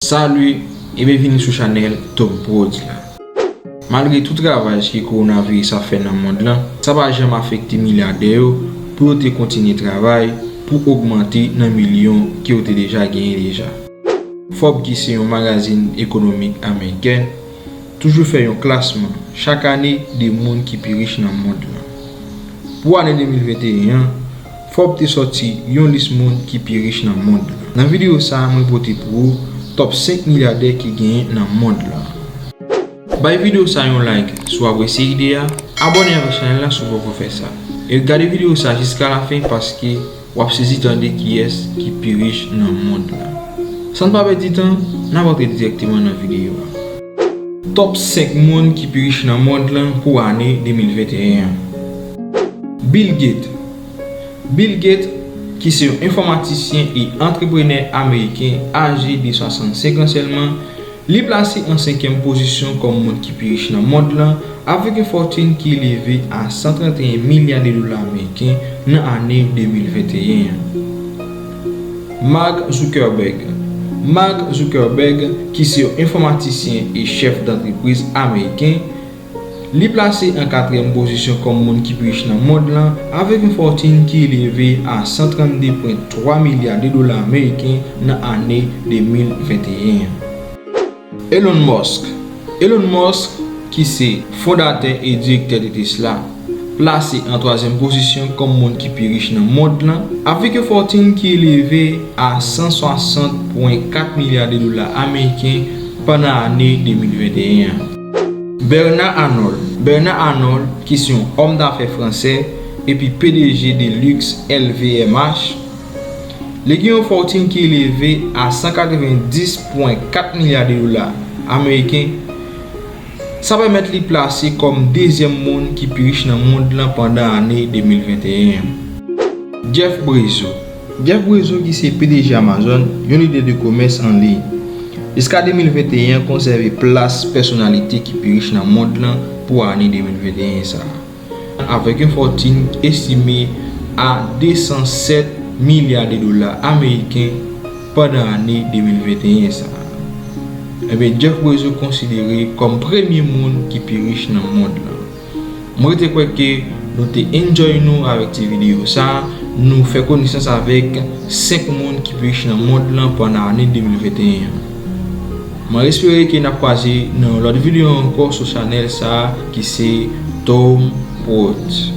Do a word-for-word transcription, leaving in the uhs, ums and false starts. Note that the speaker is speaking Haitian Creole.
Salut e byenvini sou chanèl Tom Prodz la. Malgre tout ravaj ke kowonaviris ap fè nan mond lan, sa pa janm afekte milyadè yo pou yo te kontinye travay pou ogmante nan milyon ke yo te deja genyen deja. Forbes, ki se yon magazin ekonomik ameriken, toujou fè yon klasman chak ane de moun ki pi rich nan mond lan. Pou ane de mil venteyen an, Forbes te sòti yon lis moun ki pi rich nan mond lan. Nan videyo sa a, mwen pote pou ou top senk milyadè ki genyen nan mond lan. Bay videyo sa yon like si w apresye ide a, abòne avèk chanèl la si w poko fè sa, e gade videyo sa jiska lafen paske w ap sezi tande kiyès ki pi rich nan mond lan. San n pa pèdi tan, n ap antre dirèkteman nan videyo a. Top senk moun ki pi rich nan mond lan pou ane de mil venteyen an. Bill Gates. Bill Gates, ki se yon enfòmatisyen e antreprenè ameriken aje de swasannsenk an sèlman, li plase an senkyèm pozisyon kòm moun ki pi rich nan mond lan, avèk yon fòtin ki eleve a san tranteyen milya de dola ameriken nan ane de mil venteyen an. Mark Zuckerberg. Mark Zuckerberg, ki se yon enfòmatisyen e chèf dantrepriz ameriken, li plase an katriyèm pozisyon kòm moun ki pi rich nan mond lan, avèk yon fòtin ki eleve a san trannde pwen twa milya de dola ameriken nan ane de mil venteyen an. Elon Musk. Elon Musk, ki se fondatè e direktè de Tesla, plase an twazyèm pozisyon kòm moun ki pi rich nan mond lan, avèk yon fòtin ki eleve a san swasant pwen kat milya de dola ameriken pandan ane de mil venteyen an. Bernard Arnault. Bernard Arnault, ki se yon òm dafè fransè epi P D G de luxe L V M H, li gen yon fòtin ki eleve a san katrevenndis pwen kat milya de dola ameriken. Sa pèmèt li plase kòm dezyèm moun ki pi rich nan mond lan pandan ane de mil venteyen an. Jeff Bezos. Jeff Bezos, ki se P D G Amazon, yon lidè de komès an liy, jiska de mil venteyen an konsève plas pèsonalite ki pi rich nan mond lan pou ane de mil venteyen sa a, avèk yon fòtin estime a de san sèt milya de dola ameriken pandan ane de mil venteyen sa a. Ebyen, Jeff Bezos konsidere kòm premye moun ki pi rich nan mond lan. Mwen rete kwè ke nou te enjoy nou avèk ti videyo sa a, nou fè konesans avèk senk moun ki pi rich nan mond lan pandan ane de mil venteyen an. Mwen espere ke n ap kwaze nan yon lòt videyo ankò sou chanèl sa a ki se Tom Prodz.